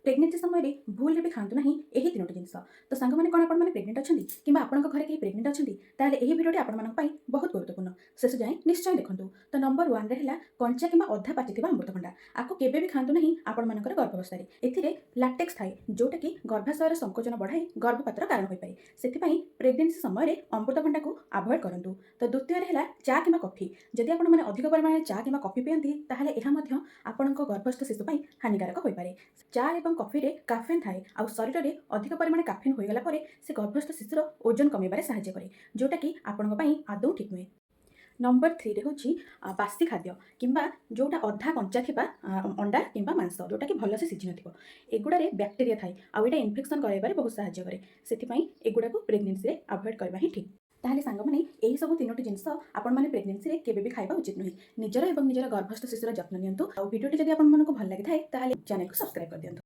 Pregnancy ସମୟରେ ଭୁଲରେ ବି ଖାଆନ୍ତୁ ନାହିଁ ଏହି ତିନୋଟି ଜିନିଷ। ତ ସାଙ୍ଗମାନେ, କ'ଣ ଆପଣମାନେ ପ୍ରେଗନେଣ୍ଟ ଅଛନ୍ତି କିମ୍ବା ଆପଣଙ୍କ ଘରେ କେହି ପ୍ରେଗନେଣ୍ଟ ଅଛନ୍ତି? ତାହେଲେ ଏହି ଭିଡ଼ିଓଟି ଆପଣମାନଙ୍କ ପାଇଁ ବହୁତ ଗୁରୁତ୍ୱପୂର୍ଣ୍ଣ। ଶେଷ ଯାଏଁ ନିଶ୍ଚୟ ଦେଖନ୍ତୁ। ତ ନମ୍ବର 1ରେ ହେଲା କଞ୍ଚା କିମ୍ବା ଅଧା ପାଚିଥିବା ଅମୃତଭଣ୍ଡା। ଆକୁ କେବେ ବି ଖାଆନ୍ତୁ ନାହିଁ ଆପଣମାନଙ୍କର ଗର୍ଭାବସ୍ଥାରେ। ଏଥିରେ ଲାଟେକ୍ସ ଥାଏ, ଯେଉଁଟାକି ଗର୍ଭାଶୟର ସଂକୋଚନ ବଢ଼ାଇ ଗର୍ଭପାତର କାରଣ ହୋଇପାରେ। ସେଥିପାଇଁ ପ୍ରେଗନେନ୍ସି ସମୟରେ ଅମୃତଭଣ୍ଡାକୁ ଆଭଏଡ଼ କରନ୍ତୁ। ତ ଦ୍ୱିତୀୟରେ ହେଲା ଚା କିମ୍ବା କଫି। ଯଦି ଆପଣମାନେ ଅଧିକ ପରିମାଣରେ ଚା କିମ୍ବା କଫି ପିଅନ୍ତି, ତାହେଲେ ଏହା ମଧ୍ୟ ଆପଣଙ୍କ ଗର୍ଭସ୍ଥ ଶିଶୁ ପାଇଁ ହାନିକାରକ ହୋଇପାରେ। ଚା ଏବଂ କଫିରେ କାଫେନ୍ ଥାଏ ଆଉ ଶରୀରରେ ଅଧିକ ପରିମାଣରେ କାଫେନ୍ ହୋଇଗଲା ପରେ ସେ ଗର୍ଭସ୍ଥ ଶିଶୁର ଓଜନ କମାଇବାରେ ସାହାଯ୍ୟ କରେ, ଯେଉଁଟାକି ଆପଣଙ୍କ ପାଇଁ ଆଦୌ ଠିକ୍ ନୁହେଁ। ନମ୍ବର 3ରେ ହେଉଛି ବାସି ଖାଦ୍ୟ କିମ୍ବା ଯେଉଁଟା ଅଧା କଞ୍ଚା ଥିବା ଅଣ୍ଡା କିମ୍ବା ମାଂସ, ଯେଉଁଟାକି ଭଲସେ ସିଝି ନଥିବ। ଏଗୁଡ଼ାରେ ବ୍ୟାକ୍ଟେରିଆ ଥାଏ ଆଉ ଏଇଟା ଇନଫେକ୍ସନ୍ କରାଇବାରେ ବହୁତ ସାହାଯ୍ୟ କରେ। ସେଥିପାଇଁ ଏଗୁଡ଼ାକୁ ପ୍ରେଗନେନ୍ସିରେ ଆଭଏଡ଼ କରିବା ହିଁ ଠିକ୍। ତାହେଲେ ସାଙ୍ଗମାନେ, ଏହି ସବୁ ତିନୋଟି ଜିନିଷ ଆପଣମାନେ ପ୍ରେଗନେନ୍ସିରେ କେବେ ବି ଖାଇବା ଉଚିତ ନୁହେଁ। ନିଜର ଏବଂ ନିଜର ଗର୍ଭସ୍ଥ ଶିଶୁର ଯତ୍ନ ନିଅନ୍ତୁ। ଆଉ ଭିଡ଼ିଓଟି ଯଦି ଆପଣମାନଙ୍କୁ ଭଲ ଲାଗିଥାଏ, ତାହେଲେ ଚ୍ୟାନେଲକୁ ସବସ୍କ୍ରାଇବ୍ କରିଦିଅନ୍ତୁ।